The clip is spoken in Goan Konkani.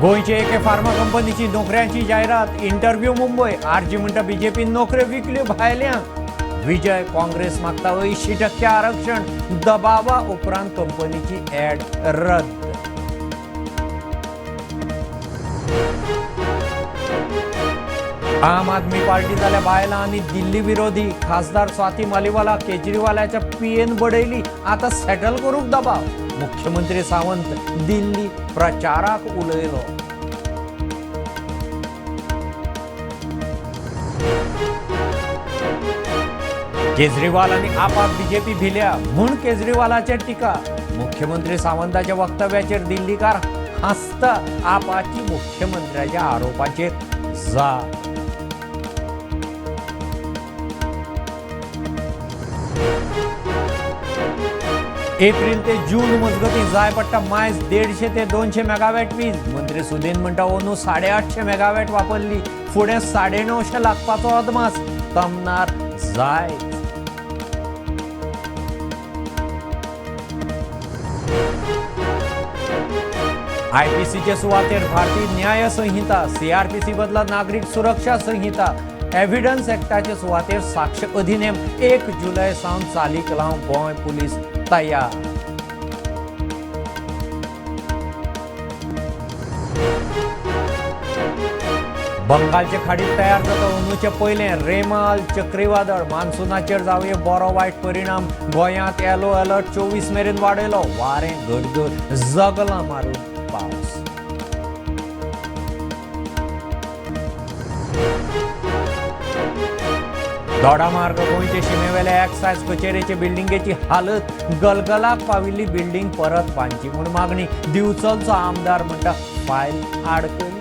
गोंयचे एके फार्मा कंपनीची नोकऱ्यांची जायरात, इंटरव्यू मुंबय. आरजी म्हणटा बीजेपीन नोकऱ्यो विकल्यो भायल्यांक. विजय काँग्रेस मागता 80% आरक्षण, दबावा उपरांत कंपनीची ॲड रद्द. आम आदमी पार्टी जाल्या बायलां आनी दिल्ली विरोधी. खासदार स्वाती मालिवाला केजरीवालाच्या पीएन बडयली, आता सेटल करूंक दबाव. मुख्यमंत्री सावंत दिल्ली प्रचाराक उलयलो. केजरीवाल आनी आपाक बीजेपी भिल्या म्हूण केजरीवालाचेर टिका. मुख्यमंत्री सावंताच्या वक्तव्याचेर दिल्लीकार हांसता. आपाची मुख्यमंत्र्याच्या आरोपाचेर जाप. एप्रिल ते जून मजगतीं जाय पडटा मायज 150 ते 200 मेगावॅट वीज. मंत्री सुदीन म्हणटा अंदू 850 मेगावॅट वापरली, फुडें 950 लागपाचो अदमास. तमनार जाय. आयपीसीचे सुवातेर भारतीय न्याय संहिता, सीआरपीसी बदला नागरीक सुरक्षा संहिता, एव्हिडन्स ऍक्टाचे सुवातेर साक्ष अधिनेम 1 जुलय सावन चालीक लावंक गोंय पुलीस तयार. बंगालचे खाडीत तयार जाता अंदूचें पयलें रेमाल चक्रीवादळ. मान्सूनाचेर जावये बरो वायट परिणाम. गोंयांत येलो अलर्ट 24 मेरेन वाडयलो. वारें, गडगड, जगलां मारून पावस. दोडामार्ग गोंयचे शिमेवेल्या एक्सायज कचेरेचे बिल्डिंगेची हालत. गलगलाक पाविल्ली बिल्डिंग परत बांदची म्हूण मागणी. दिवचलचो आमदार म्हणटा फायल आडकली.